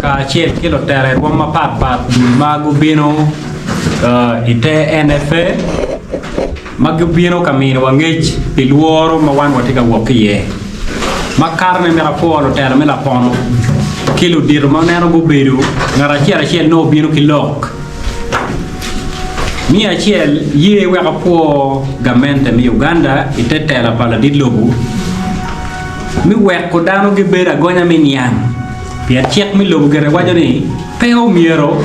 Kacel ki lutela i rwom mapat pat ma gubino i te NFA ma gubino ka miniwa ngec pi lworo ma wan watye ka wok ki iye. Makato-ni myero apwo lutela me lapono ki ludito ma neno gubedo ngat acel acel nongo obino ki lok. Me acel, ye wek apwo gamente me Uganda i te tela pa ladit lobo me weko dano gibedo agonya me niang pien cik me lobo gire waco ni pe omyero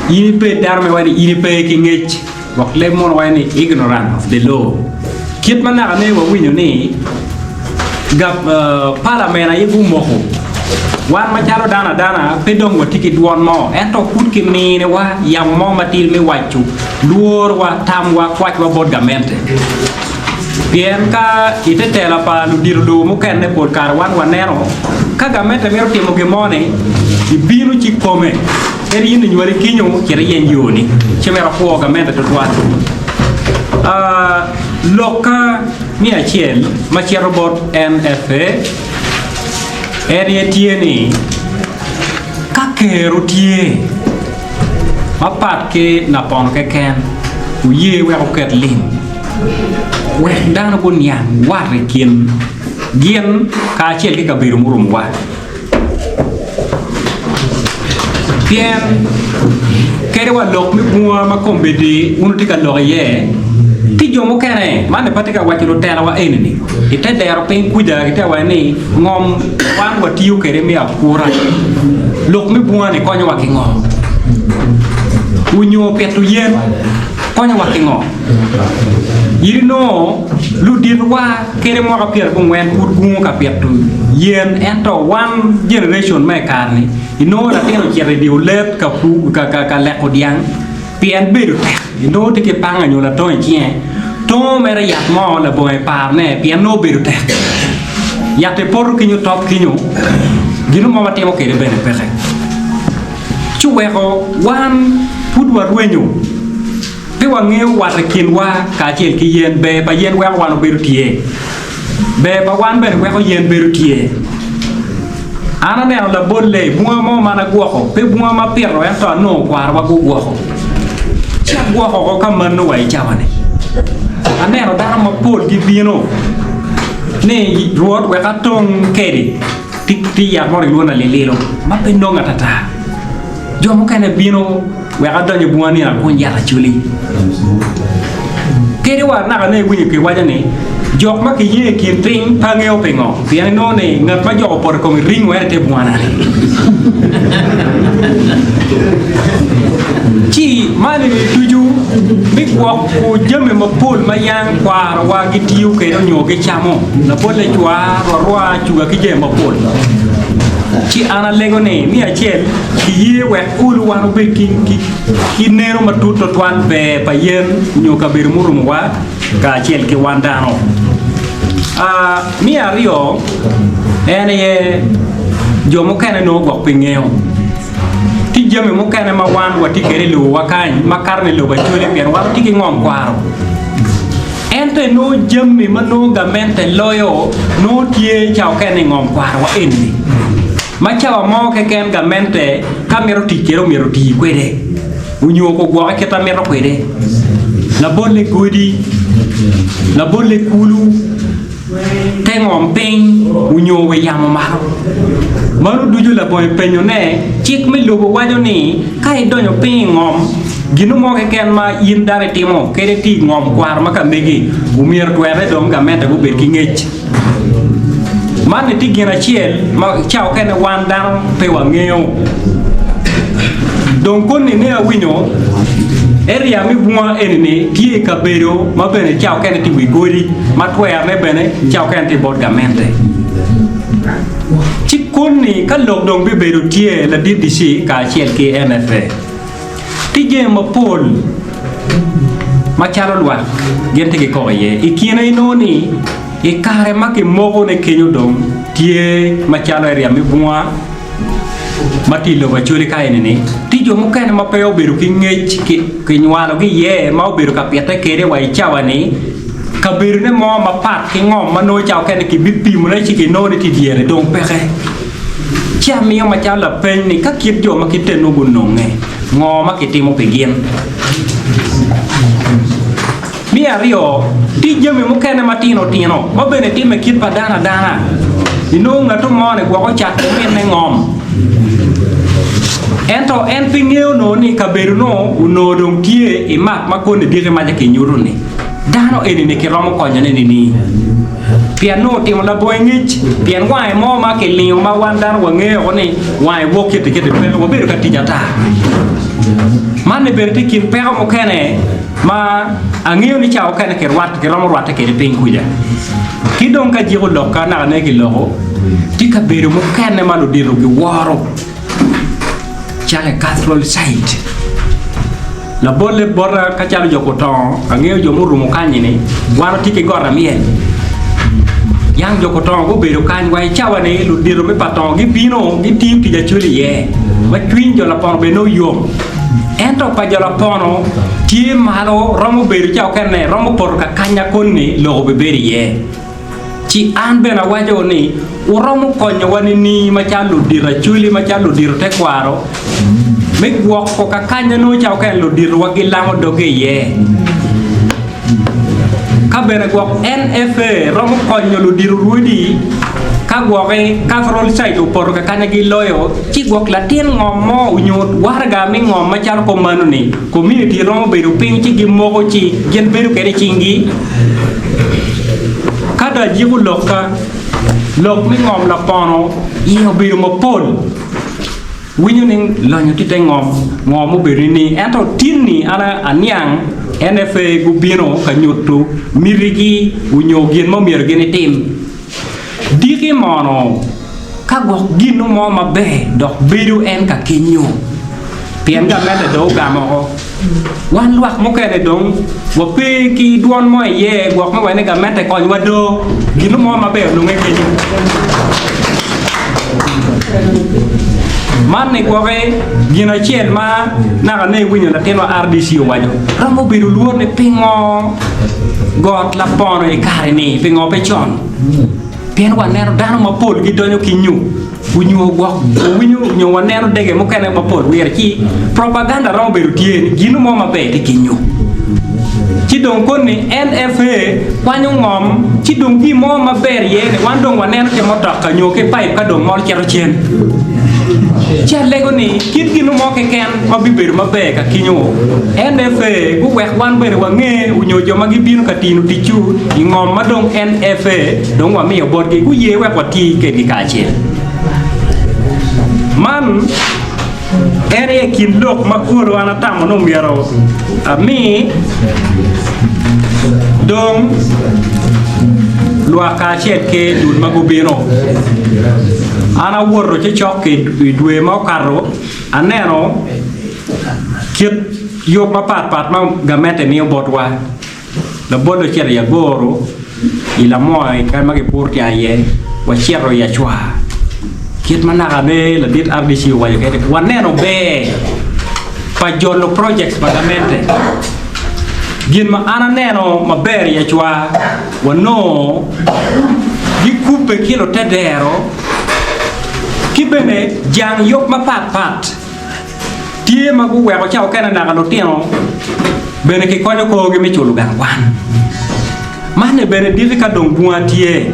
in ibed dano ma iwaco ni in ipe ki ngec gwok leb munu waco ni ignorant of the law. Kit ma naka ne wawinyo ni Palamen aye gumoko wan macalo dano adana pe dong watye ki dwon mo ento pud kiminiwa yamo mo matidi me waco lworowa, tamwa, kwacwa bot gamente. Pien ka ite tela pa ludito lobo mukene pol kare wan waneno ka gamente mito timo gin mo ni ibino ci kome kadi in inywali kinyo cit iyeny yoni ci myero apwo gamente tutwal. Lokka me acel ma cito bot NFA en aye tye ni ka kero tye mapat ki lapono keken wuye wek wuket lim wek dano guniang wat i kin gin kacel ki kabedo murumowa. Pien kadi wa lok me bunga ma kombeddi wun wutye ka lok iye, tye jo mukene man pe atye ka waco lutelawa eni-ni i te dero piny kuca gitye ka waco ni ngom wan watiyo kwede me apura lok me bunga-ni konyowa ki ngo? Onyo pito yen konyowa ki ngo? In inongo luditowa kede mwaka pyerabongwen pud gungo ka pito yen ento wan generation ma i kare-ni inongo latin ocito i dye olet ka leko dyang pien bedo tek inongo tye ki panga nyo latong i cinge tongo mere yat mo labongo eparone pien nongo bedo tek yat-ti poto kenyo top kenyo gin mo ma timo kwede bene peke ci oweko wan pud warwenyo. Pe wangeyo wat i kinwa kacel ki yen. Ber pa yen weko wan obedo tye. Ber pa wan bene weko yen bedo tye. An aneno labolle i bunga mo ma an agwoko, pe bunga ma apito ento anongo kwarowa gugwoko, ci agwoko oko ka mano wa i cawa-ni. Aneno dano mapol gibino ni, Rwot, wek atong kedi ti yat mo gilwongo ni alililo ma pe nonge atata. Jo mukene bino Wek adony i bunga ni akuny yat acoli. Kadi wa naka ne iwinyo kiwaco ni jok ma kiye i kin piny pe angeyo pingo pien inongo ni ngat ma jok opoto i kome ringo en ite bunga nani. Ci man eni ducu me gwoko jami mapol ma yang kwarowa gitiyo kwede onyo gicamo labolle cwar, rwarwa, cuga ki jami mapol. Ci an alego ni me acel kiye wek Olu wan obed ki neno matut twatwal ber pa yen nyo kabedo murumowa kacel ki wan dano. Me aryo, en aye jo mukene nongo gwok pe ngeyo. Tye jami mukene ma wan watye kwede i lobowa kany makato ni lobo Acholi pien wan watye ki ngom kwaro. Ento inongo jami ma nongo gamente loyo nongo tye ca okene i ngom kwarowa eni-ni. Ma cawa mo keken gamente ka mito tic kwede omyero oti kwede onyo kugwoke kit ma mito kwede. Labolle godi, labolle kulu, te ngom piny onyo wi yamo malo. Mano ducu labongo penyo ne, cik me lobo waco ni ka idonyo piny i ngom, gino mo keken ma in dano itimo kede tye i ngom kwaro ma ka megi, omyero twere dong gamente gubed ki ngec. Man ni tye gin acel ma ca okene wan dano pe wangeyo. Dong koni ne awinyo area me bunga eni ni tye i kabedo ma bene ca okene tye i wi godi ma twerone bene ca okene tye bot gamente. Ci koni ka lok dong bibedo tye ladit DC kacel ki NFA. Tye jami mapol macalo lwak gin tye kikok iye. I kine inongo ni i kare ma kimoko ne kenyo dong tye macalo area me bunga ma tye i lobo Acholi ka eni-ni, tye jo mukene ma pe obedo ki ngec kinywalogi iye ma obedo ka pite kwede wa i cawa-ni kabedone mo mapat ki ngom ma nongo cawa mukene kibipimone ci kinongo ni tye i dyere dong peke. Ci amiyo macalo lapeny ni ka kit jo ma kit-eno gunonge, ngo ma kitimo pi gin? Me aryo, tye jami mukene matino tino ma bene timme kit pa dano adana. Inongo ngat mo ni gwok ocato ominne ngom. Ento en pe ngeyo nongo ni kabedo-nu onongo dong tye i map ma koni diki maca kinyuto-ni. Dano eni-ni kiromo konyone nining? Pien nongo otimo labongo ngec, pien wange mo ma kilingo ma wan dano wangeyo woko ni wange wok kiti kiti peke, wabedo ka tic ata. Man-ni bene tye i kin peko mukene ma angeyo ni cawa mukene kiromo rwatte kwede piny kuca. Ki dong ka jiko lok ka naka ne kiloko, tye kabedo mukene ma ludito giworo calo i cultural site. Labolle bota ka calo jo Kutongo, angeyo jo murumo kany-ni, wan watye ki got amyel. Yang jo Kutongo gubedo kany wa i cawa-ni, ludito me pa tongo gibino gitiyo tic acwali iye, ma cwiny jo Lapono bene nongo yom. Ento pa jo Lapono tye malo, romo bedo ca okene romo poto ka kanya koni lok obibedo iye. Ci an bene awaco ni, Wuromo konyowa nining macalo ludito acholi, macalo ludito tekwaro, me gwoko kakanya nongo ca okene luditowa gilamo dogge iye? Ka bene gwok NFA romo konyo ludito rwodi ka gwoki cultural site opoto kakanya giloyo, ci gwok latin ngom mo onyo waraga me ngom macalo komano-ni, community romo bedo piny ci gimoko ci gin bedo kwede i cinggi. Ka dong ajiko lokka, lok me ngom lapono iye obedo mapol. Winyo ni lonyo tye te ngom, ngo mubedo nining? Ento tin-ni an aniang NFA gubino ka nyuto mitigi onyo gin ma omyero gin itim. Diki mono ka gwok ginu mo maber dok bedo en ka kenyo pien gamente dong ogamo oko. Wan lwak mukene dong wape ki dwon mo iye gwok me wene gamente konywa do ginu mo maber ononge kenyo. Man ni gwoke gin acel ma naka ne iwinyo latinwa RDC owaco romo bedo lwor ni pingo got lapono i kare ni pingo pe con pien waneno dano mapol gidonyo ki nyu onyo gwok owinyo nyo waneno dege mukene mapol wire ci propaganda romo bedo tye ni gino mo maber tye kinyo ci dong koni NFA kwanyo ngom ci dong gin mo maber iye ni wan dong waneno ki mutoka nyo ki pipe ka dong mol cito cen ci alego ni kit gino mo keken ma bibedo maber ka kinyo NFA guwek wan bene wange onyo jo ma gibino ka tino ticcu i ngom ma dong NFA Dong wamiyo botgi guye wek wati kedgi kacel. Man en aye kin lok ma olo an atamo ni omyero ami dong lwak kacel ki dul ma gubino. An awoto cocok i dwe ma okato aneno kit yub mapatpat ma gamente miyo botwa. Labolle ocito i agoro i lamwoyo i kare ma gipuro tyen iye, wacito i acwa. Kit ma naka ne ladit RDC owaco kwede, waneno ber pa jolo projects pa gamente. Gin ma an aneno maber i acwa, wanongo gikubbe ki lutedero ki bene jang yub mapat pat. Tye ma guweko ca okene naka lutino bene kikonyo korgi me culo gang kwan. Manne bene diki ka dong bunga tye,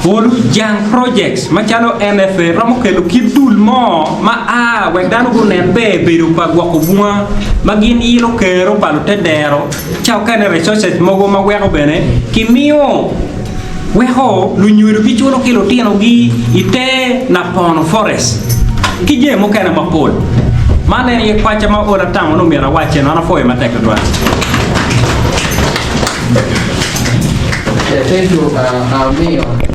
olu jang projects macalo NFA romo kelo kit dul mo ma a wek dano gunen ber bedo pa gwoko bunga ma gin yilo kero pa lutedero ca okene resources mogo ma weko bene kimiyo weko lunyodo giculo ki lutinogi i te Napono Forest ki jami mukene mapol. Man en aye kwaca ma ol atamo ni myero awac eno, an apwoyo matek tutwal. Thank you, uh, our mayor.